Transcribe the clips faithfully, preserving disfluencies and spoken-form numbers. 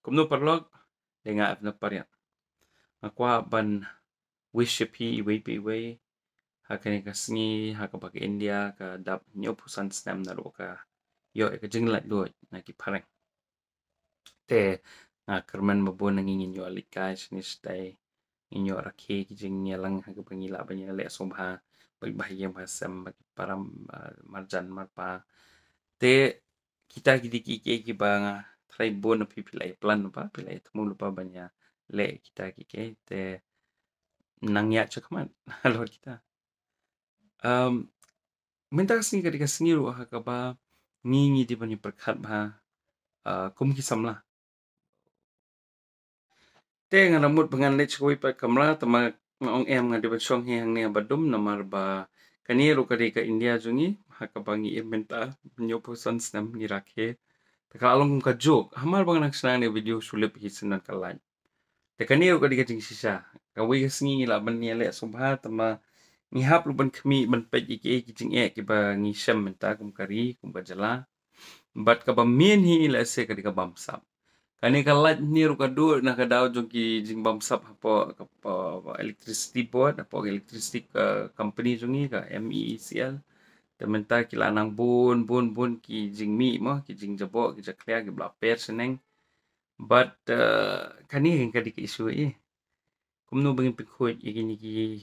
Kumno paralok, dei nga Abner Pariat. Nga kwah ban wish ïa phi iwei pa iwei ha kane ka sngi ha kaba ka India ka dap hynñiewphew san snem naduh ka ïoh ïa ka jinglaitluid na ki phareng. Te nga kyrmen ba bun na ngi ngin ïoh leit kai shane shatai, ngin ïoh rakhe ki jingïalang ha kaba ngi lah ban ïaleh sngewbha bad ba ha ïing ba ha sem bad ki para, ah, marjan marpa. Te kita ki dei kiei kiei kiba nga tharai bun na phi phi la ïa plan lypa, phi la ïa thmu lypa ban ïaleh kita kiei kiei, te nang ïaid shakhmat halor kita. Um, mynta ka sngi ka dei ka sngi ruh ha kaba ngi ngi dei ban ïa pyrkhat bha, uh, kum ki samla. Te nga la mut ba ngan leit sha kawei pat ka kamra, tangba nga ong em, nga dei ban shong hi hangne ha badum namar ba kane ruh ka dei ka India jong ngi ha kaba ngi im mynta hynñiewphew san snem ngi rakhe. Te ka la long kum ka joke. Hamar ba nga nang shna ne video shu lip hi shen don ka light. Te kane ruh ka dei ka jingshisha. Kawei ka sngi ngi lah ban ïaleh sngewbha, tangba ngi hap ruh ban khmih ban peit ïa kiei ki jingeh kiba ngi shem mynta kum ka ri, kum ka jylla. Bad kaba main hi lehse ka dei ka bamsap. Kane ka light ne ruh ka dei na ka daw jong ki jingbamsap hapoh ka, pa, pa electricity board, hapoh ka electricity, uh, company jong ngi ka M E E C L. Te mynta ki la nang bun bun bun ki jingmih mo, ki jingjaboh, ki jakhlia kiba la per shaneng. Bad, uh, kane ka dei ka issue eh. Kumno ba ngin pynkhuid ïa kine ki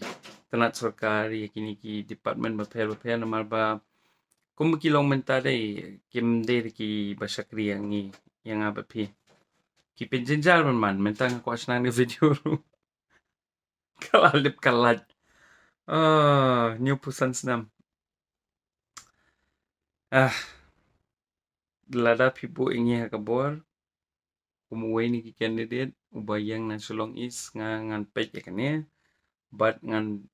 tnat sorkar, ïa kine ki department bapher bapher, namar ba kum ba ki long mynta dei kim dei ki ba shakri ïa ngi, ïa nga bad phi. Ki pynjynjar man man, mynta nga kwah shna ne video ruh. Ka la lip ka light. Ah, hynñiewphew san snem. Ah. Lada phi buh ïa ngi ha ka bor kum uwei na ki candidate uba ïeng na Shillong East, nga ngan peit ïa kane. Bad ngan,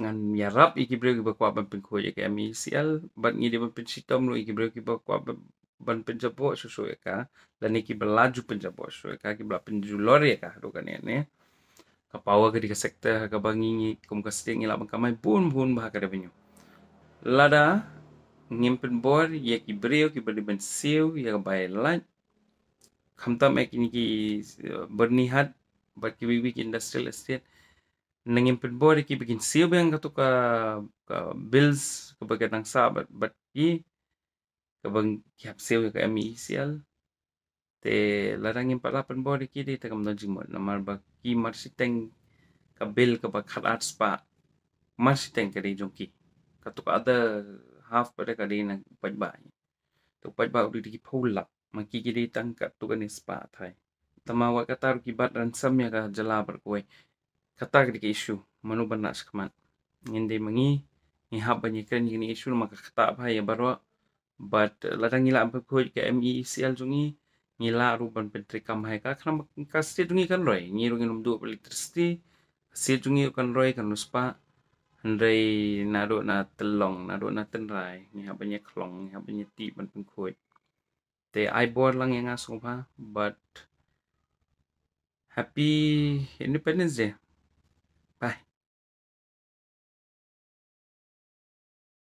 ngan ïarap ïa ki briew kiba kwah ban pynkhuid ïa ka M E E C L. Bad ngi dei ban pynshitom ruh ïa ki briew kiba kwah ban, ban pynjaboh shuh shuh ïa ka, lane kiba la ju pynjaboh shuh shuh ïa ka, kiba la pynjulor ïa ka haduh kane ne. Ka power ka dei ka sector ha kaba ngi, ngi kum ka state ngi lah ban kamai bun bun bha ka revenue. Lada ngim pynbor ïa ki briew kiba dei ban siew ïa ka bai light, khamtam ïa kine ki, eh, Byrnihat bad kiwei kiwei ki industrial estate, lada ngim pynbor ïa ki ba kin siew biang kato ka, ka bills kaba ka dang sah bad, bad ki, kaba ki hap siew ïa ka M E E C L. Te lada ngim pat lah pynbor ïa ki, te kam don jingmut namar ba ki mar shiteng ka bill kaba khatar spah. Mar shiteng ka dei jong ki. Kato ka other half pat ka dei na u paidbah. Te u paidbah u dei da ki phew lak. Ma ki ki dei tang kato kane spah thai. Tangba wat kata ruh ki bat ransom ïa ka jylla baroh kawei. Kata ka dei ka issue. Mano ban lah shakhmat. Ngin dei ma ngi, ngi hap ban ïakren ïa kane ka issue namar ka ktah bha ïa baroh. Bad, eh, lada ngi lah ban pynkhuid ka M E E C L jong ngi, ngi lah ruh ban pyntreikam ha ka, khnang ba ka state jong ngi kan roi. Ngi ruh ngin ym duh electricity, ka state jong ngi ruh kan roi, kan riewspah. Hynrei naduh na Tyllong, naduh na Tynrai, ngi hap ban ïakhlong, ngi hap ban ïatih ban pynkhuid. Te ai bor lang ïa nga sngewbha, bad Happy Independence Day.